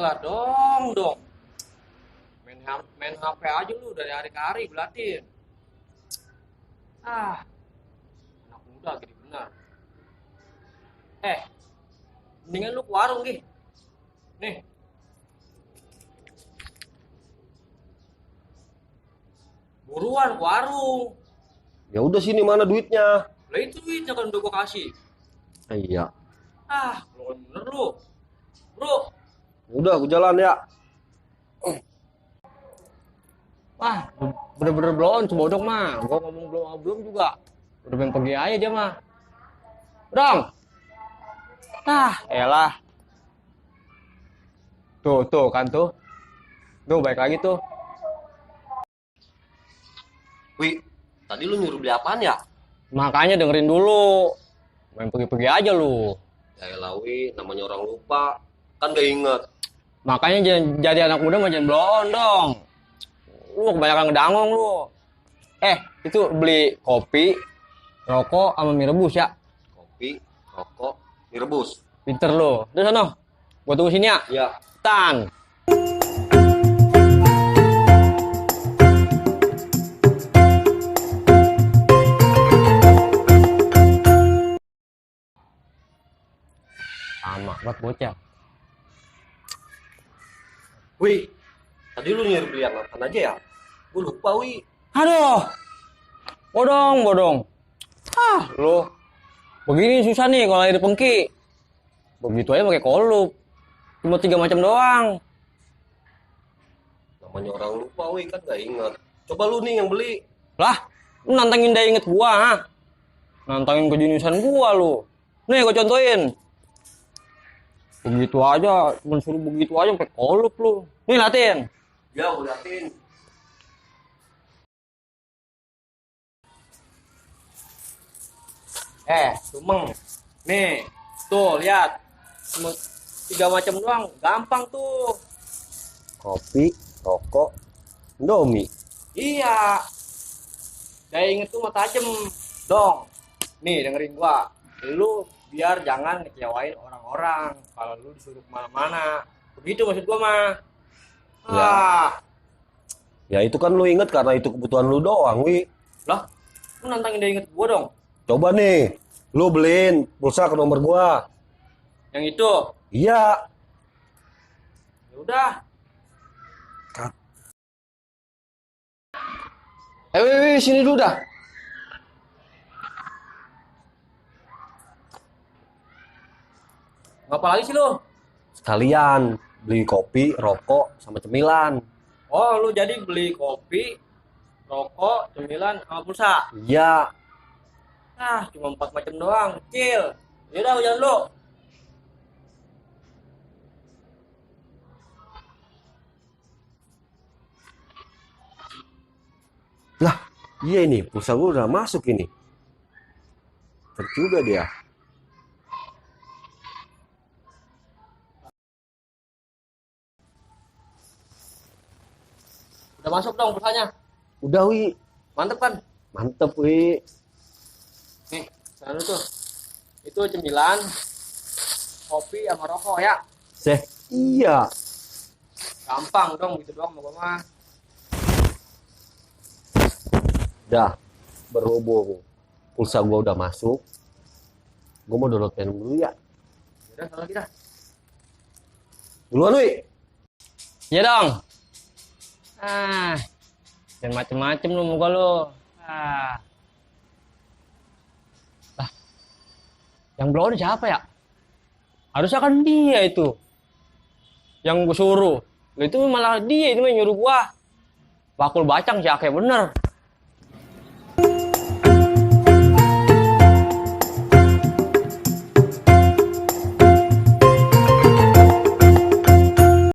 Elah dong. Main HP aja lu dari hari ke hari belatin. Ah, anak muda gini benar. Mendingan lu ke warung gih. Nih, buruan ke warung. Ya udah sini mana duitnya? Lah itu duitnya kan udah gua kasih. Iya. Lu bener lu. Bro, Udah, aku jalan ya. wah, bener-bener belum cebodok mah. Gua ngomong belum juga. Udah pengen pergi aja dia mah. Dong. Elah. Tuh kan tuh. Tuh baik lagi tuh. Wih, tadi lu nyuruh beli apaan ya? Makanya dengerin dulu. Main pergi-pergi aja lu. Ya elah, Wi, namanya orang lupa. Kan gak inget. Makanya jangan jadi anak muda mah jangan blon dong. Lu kebanyakan ngedangong lu. Itu beli kopi, rokok sama mie rebus ya. Kopi, rokok, mie rebus. Pinter lu. Terus sono. Gua tunggu sini ya. Ya. Tan. Sama banget bocah. Wih, tadi lu nyuruh beli yang apaan aja ya? Gue lupa, Wi. Aduh. Bodong. Lu. Begini susah nih kalau air pengki. Begitu aja pakai kolup. Cuma 3 macam doang. Namanya orang lupa, Wi, kan gak inget. Coba lu nih yang beli. Lah, lu nantangin dia inget gua, ha? Nantangin kejeniusan gua lu. Nih gua contohin. Begitu aja, cuma suruh begitu aja pakai kolup lu. Nih latin. Ya, gue liatin. Sumeng. Nih, tuh lihat. Cuma 3 macam doang, gampang tuh. Kopi, rokok, Indomie. Iya. Dia inget tuh mah tajem. Dong. Nih dengerin gua. Lu biar jangan ngecewain orang-orang kalau lu disuruh kemana-mana. Begitu maksud gua mah. Ya. Ya itu kan lu inget karena itu kebutuhan lu doang, Wi. Lah, lu nantangin dia inget gua dong. Coba nih, lu beliin pulsa ke nomor gua. Yang itu. Iya. Ya udah. Sini dulu dah. Ngapa lagi sih lu? Sekalian beli kopi, rokok, sama cemilan. Oh, lu jadi beli kopi, rokok, cemilan, sama pulsa. Iya. Cuma 4 macam doang, kecil. Yaudah, jalan lu. Lah, iya ini pulsa gua udah masuk ini. Juga dia. Udah masuk dong pulsanya. Udah, Wi. Mantep kan? Mantep, Wi. Nih, sana lu tuh. Itu cemilan, kopi sama rokok ya. Iya. Gampang dong, gitu doang mau gua mah. Dah, berhubung pulsa gua udah masuk. Gua mau download film dulu ya. Yaudah, sana kita. Duluan, Wi. Iya dong. Jangan macem-macem lu muka lu. Lah, yang blow siapa ya? Harusnya kan dia itu. Yang gue suruh. Lah itu malah dia itu yang nyuruh gua. Bakul bacang sih kayak bener.